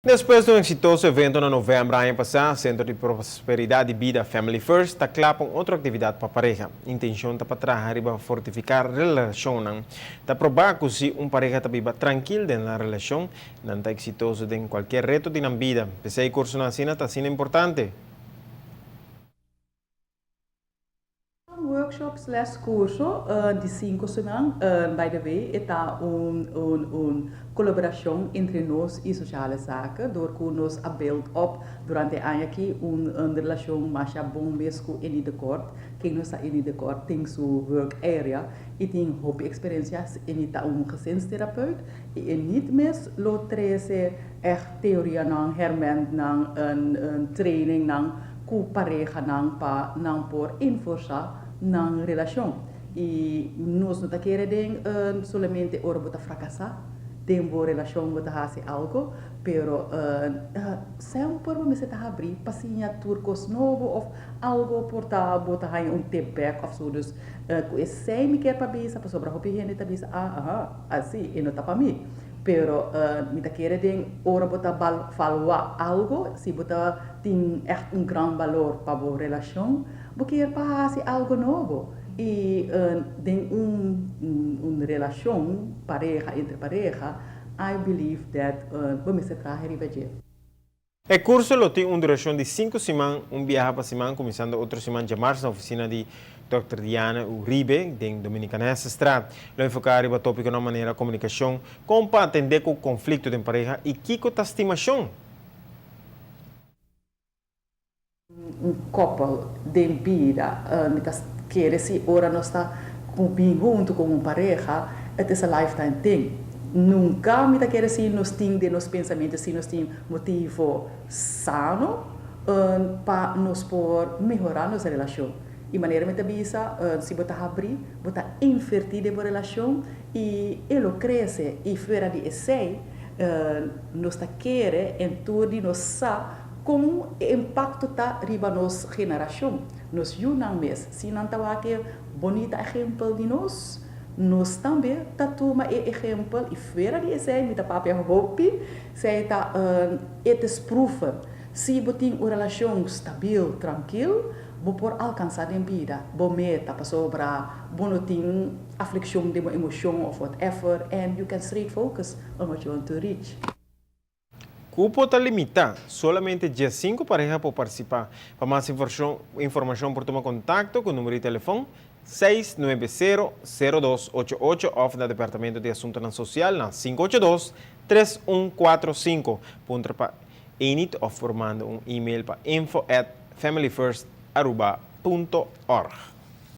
Despues di un eksitoso evento na novèmber aña pasá, Sentro di Prosperidat di Bida Family First ta kla pa un otro aktividat pa pareha. Intenshon ta pa traha riba fortifiká relashonnan. Ta probá ku si un pareha ta biba trankil den nan relashon, nan ta eksitoso den kualkier reto di nan bida. P'esei kursonan asina ta asina importante. Un workshop slash curso di cinco siman, by the way e ta un un colaboracion entre nos y Sociale Zaken door cu nos a build up durante e aña aki un un relacion masha bon mes cu Enie de Kort. Ken no sa Enie de Kort tin su work area y tin hopi experiencia, Enie ta un gezinstherapeut y Enie mes lo trece echt teorianan, hermentnan, un trainingnan ku parehanan pa nan por enforsá nan relashon. I nos no ta kere den solamente ora bo ta frakasá den bo relashon bo ta hasi algo, pero semper bo mester ta habrí pa siña tur kos nobo òf algo por ta bo ta haña un tip bèk òf so. Dus ku esei mi kier pa bisa pasobra hopi hende ta bisa ah aha asi e no ta pa mi. Pero mi ta kere den ora bo ta balvalua algo, si bo ta tin echt un gran balor pa bo relacion, bo kier pa haci algo nobo. Y den un un relacion, pareha, entre pareha, I believe that bo mester traha riba dje. E kurso lo tin un durashon di sinku siman, un biaha pa siman, kuminsando otro siman djamars na ofisina di Dòkter Diana Uribe den Dominicanessestraat. Lo enfoká riba tópikonan manera komunikashon, kon pa atendé ku konflikto den pareha i kiko ta stimashon. Un koppel den bida, mi ta kere si ora nos ta bin huntu komo un pareha, it is a lifetime thing. Nunka mi ta kere si nos tin den nos pensamentu si nos tin motivo sano pa nos por mehora nos relashon. I manera mi ta bisa, si bo ta habri, bo ta inverti den bo relashon i e lo krese. I fuera di esei, nos ta kere en tur di nos sa Kon e impakto ta riba nos generashon, nos yunan mes? Si nan ta wak e bonita ehempel di nos, nos tambe ta tuma e ehempel i fuera di esei mi ta papia hopi, esei ta e te sproeven. Si bo tin un relashon stabil, trankil, bo por alkansa den bida bo meta pasobra bo no tin aflikshon den bo emoshon of whatever and you can straight focus on what you want to reach. Cupo ta limitá, solamente diesinku pareha por participá. Pa mas informacion por tuma contacto cu numero di telefon 690 0288 of na Departamento di Asuntonan Social na 582 3145. Puntra pa Enid of por manda un email pa info at familyfirstaruba punto org.